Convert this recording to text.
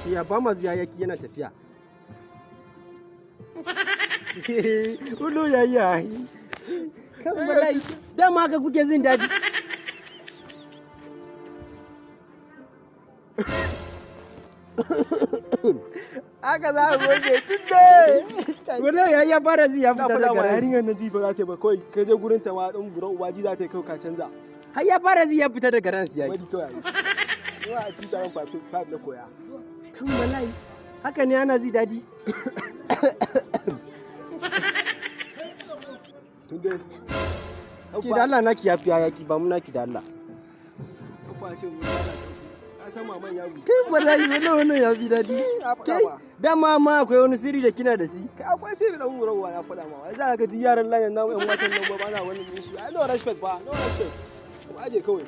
Shi ya ba ma hayaki yana tafiya. Ulu yaya. Kan wallahi dama haka kuke jin daɗi. Haka za a goge tun. Wallahi yayi ya fara ji ya Na fita faɗa daga ma ransa. yarinyar nan ji ba za ta yi ba, kawai ka je gurin ta ma ɗan bura uba ji za ta yi, kawai ka canza. Har ya fara ji ya fita daga ransa yayi. Bari kawai. Ni a 2005 na koya. Kan wallahi haka ne ana ji daɗi. Tunde. Ki da Allah naki yafi hayaki, ba mu naki da Allah. Abba ce mun lalata. Ka san maman ya Kai wallahi wannan yafi daɗi. Na faɗa Kai ma. dama ma akwai wani sirri da kina da shi. Kai akwai sirri dan wurin na faɗa ma. Wai za ka ga duk yaran layin namu, ƴan matan nan ba na wani musu. Ai no respect ba, no respect. Ku aje kawai.